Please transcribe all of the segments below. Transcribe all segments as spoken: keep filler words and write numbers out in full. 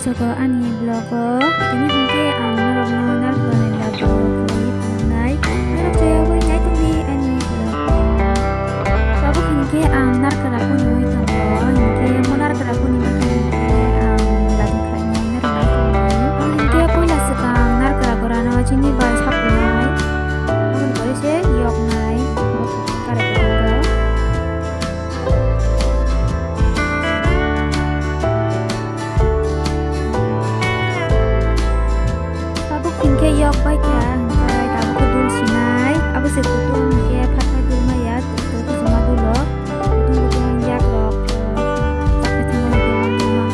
Sabo ani vlog o tini hinkhe ang norokno narwknai ladu khlaiwi phunuknai. Norok chayagwi naitokdi ani vlog o. Tabuk hinkhe ang narwkra phunugwi tongo, hinkhe mo narwkra phunugwi tongkhe ang ladu khlainai norok naitokdi. Hinkhe puila swkang narwkra gorano chini bai sapunai. Aboni pore se yoknai. Karwi tongo. Tabuk hinkhe yok bai kha, hinkhe tabuk khe dul sinai. Abo se kutung hinkhe phatma dul maya, kutung kuchuma dulo. Kutung kutung yak rok, eh, chakhe thangmani dul mangma.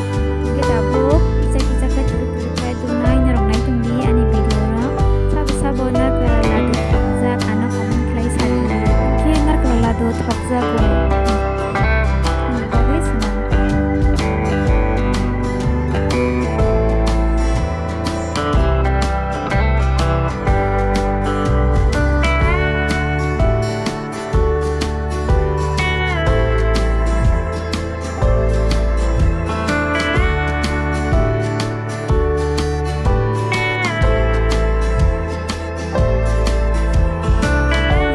Hinkhe tabuk kisa kisa khe turu turu khe dul nai norok nai tongdi ani video no. Sabo sabo narwkra ladu thokjak ano comment khlai sadi. Hinkhe narwkra ladu thok jago. Ani bagwi swnam.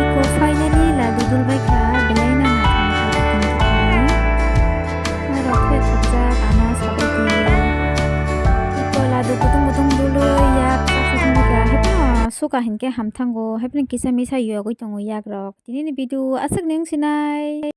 Iko finally ladu dul bai kha, belai no naithok naithok tongthoknai. Norok khe thokjak ano sabai di. Iko ladu kutung kutung dului yak sak sak wngkha, haiphano suka hinkhe hamthango, haiphano kisa misa yogwi tongo yak rok. Tini ni video aswk ni wng sinai.